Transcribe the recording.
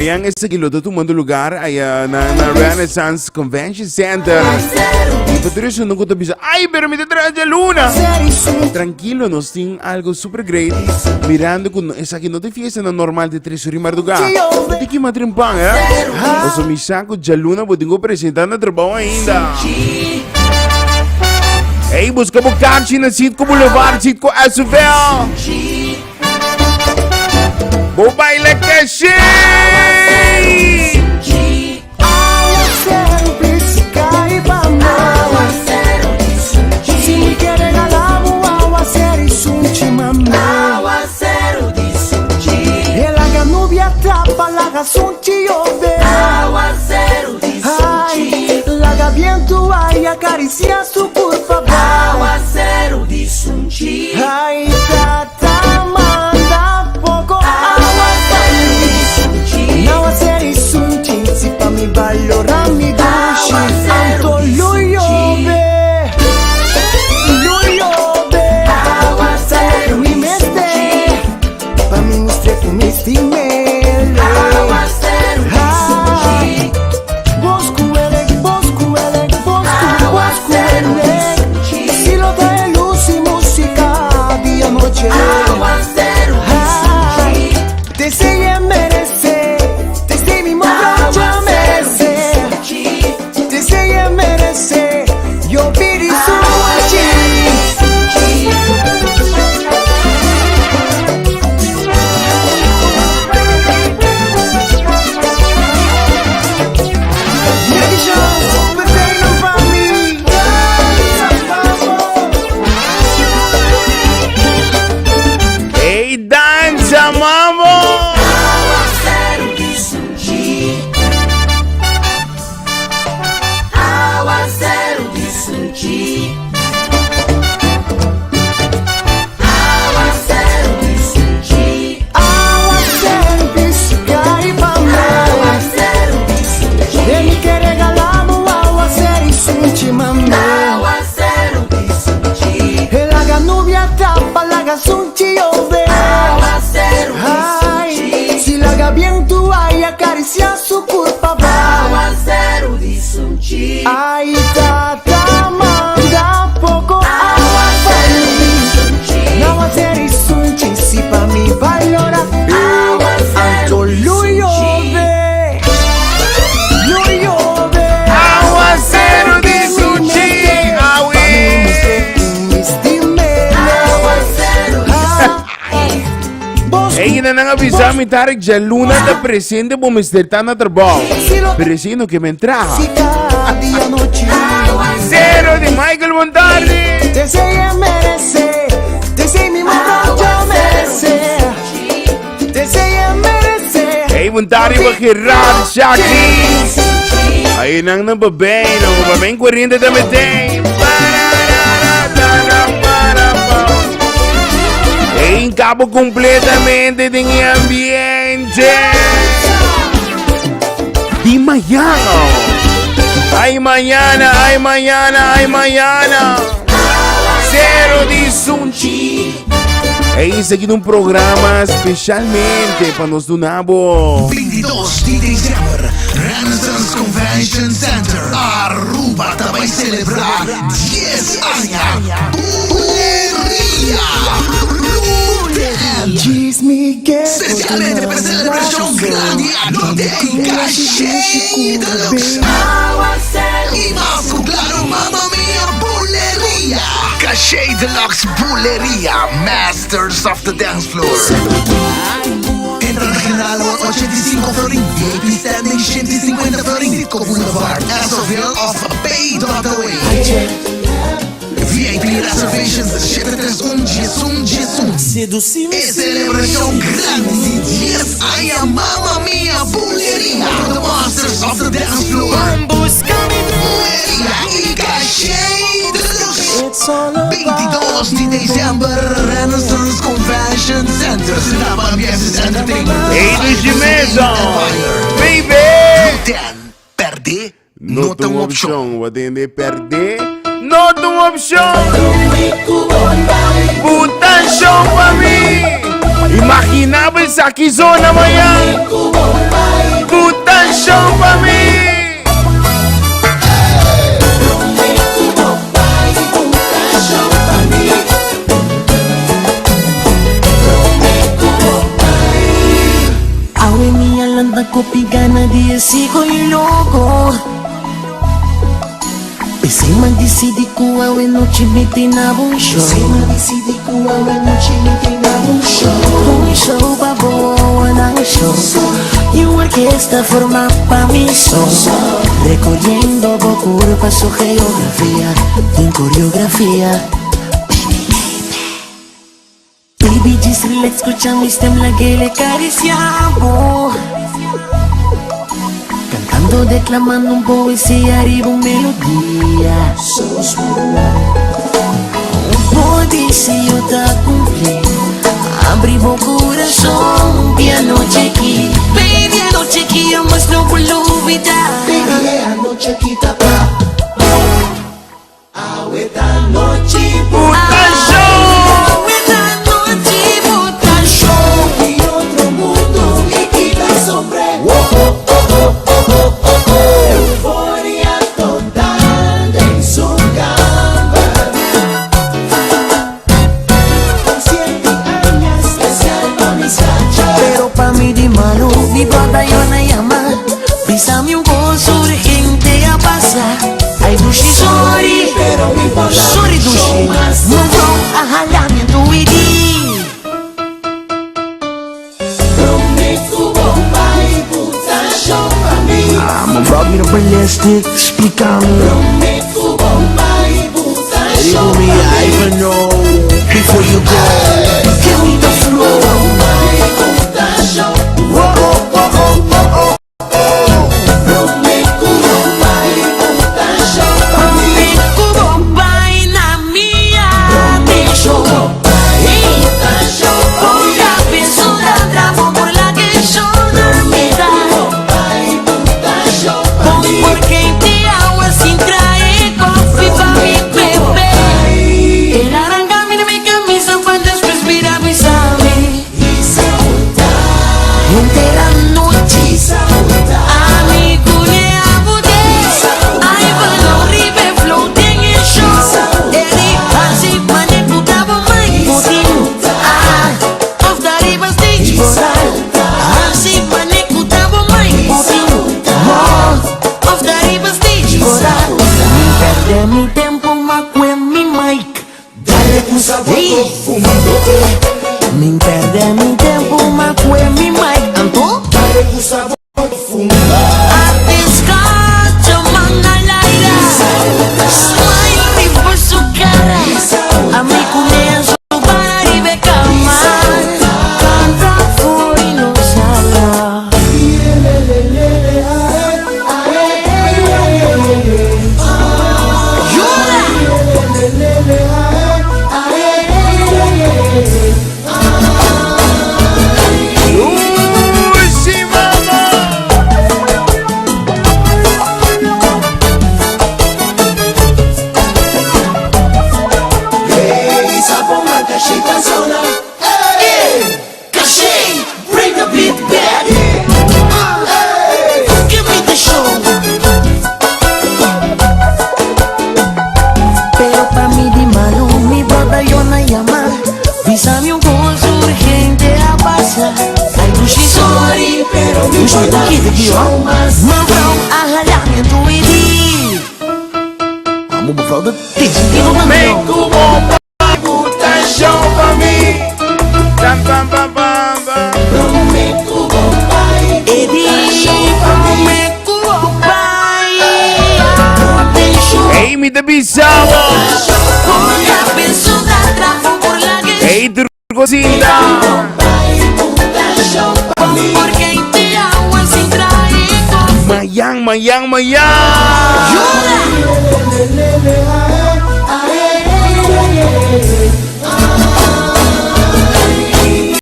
Mañan esaki lo ta tumando lugar aya na, na Renaissance Convention Center. Y pa tur eso no ta bisa, ay, pero mi ta traha djaluna. Tranquilo, nos tin algo super great. Mirando ku no, esaki no ta fiesta na normal de tres ori mardugá. No tin kima trempan, eh? Oso mi sa ku djaluna bo tin ku presenta na trabou ainda. Hey, busca bo kaartje na Citgo Boulevard, Citgo Esveld. Bo baila caché! Laga bientu ai acaricia su curpa Aguacero di sunchi. Ai tata manda poco awa pa mi Aguacero di sunchi si pa mi valora mi dushi Anto lo yobe lo yobe Aguacero mi mester pa mi mustra cu mi stimele Aguacero di sunchi. Bos cu ele, bos cu ele, bos cu, bos cu ele. Si lo trae luz y música día noche. Aguacero di sunchi. Desde ella merece, desde mi borracha merece. Desde ella merece, yo pidi sunchi. Hey, danza, mambo! Aguacero di sunchi. Aguacero di sunchi. Aguacero di sunchi. Aguacero pisca y pa mi. Aguacero di sunchi. De mi que regalamos aguacero y sunchi mami. Aguacero di sunchi. El haga nubia tapa, laga sunchi yobe. Aguacero di Ay, sunchi. si laga bien tu ay acaricia su culpa va. Aguacero di sunchi. Ay, tata manda poco agua pa mi. Aguacero y sunchi, si pa mi valora. Aguacero Anto di lo sunchi. yobe, lo yobe. Aguacero di sunchi, awe. Aguacero di Hey, nan a avisa mi Tarek djaluna ta presente bo mester ta na trabou. Pero esei no ke men traha. Cero di Michael Montardi. Desde ella merece, desde mi borracha merece, desde ella merece. Hey, Montardi wa Gerard Shaki. Ahí nan na babé, no babé 40 tambe tem. Hey, cabo completamente den e ambiente. Di mañana. Ay mañana, ay mañana, ay mañana. Cero di Sunchi. Hey, esaki un programa specialmente pa nos duna bo. 22 di december, Renaissance Convention Center, Aruba ta bay celebra 10 aña Buleria Blue Specialmente pa celebracion grandi aki den Caché Deluxe. Y mas cu claro, Mamma Mia Buleria! Caché Deluxe Buleria, Masters of the Dance Floor. Entrada general awor 85 florin, VIP standing 150 florin, Citgo Boulevard, Esoville of Bay.away. VIP reservations 731 11 11. E celebracion grandi di 10 aña Mamma Mia Buleria cu The Masters of the Dance Floor. Buleria y Caché Deluxe. 22 di december Renaissance Convention Center. Sintaba Ambientes Entertainment. Hey, Luigi Mesa. Baby. 10. Perde No ta un opcion. Bo tende perde no ta un opcion. Buta show pa mi. Imagina bo esaki zona mañan. lanta kopi gana di e sigo y loco. P'esei m'a disidi ku awe nochi mi tin na un show. P'esei m'a disidi ku awe nochi mi tin na un show. Un show pa bo nan show. Y un orquesta forma pa mi so. Recorriendo bo curpa su geografia. Den coreografia. Baby, just relax, scucha mi stem lag'e caricia bo. Cantando, declamando un poesia riba un melodia. So smooth. Un poesía ta cumpli. Abri bo curason e anochi aki. Baby, anochi aki mas no por lubida. Baby, e anochi aki ta pa bo. Awe ta nochi Buta show! Awe ta nochi buta show. Di otro mundo y kita sombré. Oh, oh, oh, oh, oh, oh, oh, oh. Euforia total den su kamber. Consciente aña especial pa mi schatje. Pero pa mi di malo, mi brother yo na yama. Bisa mi un cos urgente a pasa. Ay dushi sorry, Pero mi por sorry dushi. Mevrouw a hala mi anto e di. Prome cu bo bay buta show pa mi. Ah, mevrouw mi no ballistic, splica mi. Prome cu bo bay buta show Me, pa mi. I even know before you go. Give me the flow. Bay buta show. Oh, oh, oh, oh, oh, oh. Prome cu bo bay buta show pa mi. Prome cu bo bay na mi atencion. Hey. Buta show pa mi. Ora penso da tramo por la que yo dormida. Bay buta show pa mi. Porque te agua sin traer coffee pa mi bebé. El arranca mi camisa pa después mira mi sabe. Entera noche. Ami cune abude. Ay, bueno, ribe flow den el show. Eri, así mane puta bo mai putin. Ah, of da riba stage voral. Así mane puta bo mai putin. Oh, of da riba stage voral. Mi perde mi tempo, ma kue mi mic. Dale cu sabor Hey. fumando. Mi perde mi tempo, ma kue mi mic. Anto? Dale cu sabor fumando. Atiscacho manalaira. Smile riba su cara. Ami cune su bari cama. Canta foi no sala. Llora. Uy, sí, mama! Hey, sapo man, zona. Hey, Caché. bring the beat back. Hey. Give me the show. Pero pa mi di malo, mi brother yo na yama. Bisa mi un cos urgente a pasa. Ay, dushi sorry, Pero mi Dushi por no quiere que show mas. Mevrouw, a hala mi anto e di. Vamos, mevrouw, dat is Prome cu bo bay buta show pa mi. Pam, pam, pam, pam, pam. Prome cu bo bay E di, prome cu bo bay. Atencion. Hey, mi ta bisa bo. Por la penso da trafo por la que Hey, Turgosita. Porque te agua sin traer coffee. Mayan, mayan, mayan. Llora.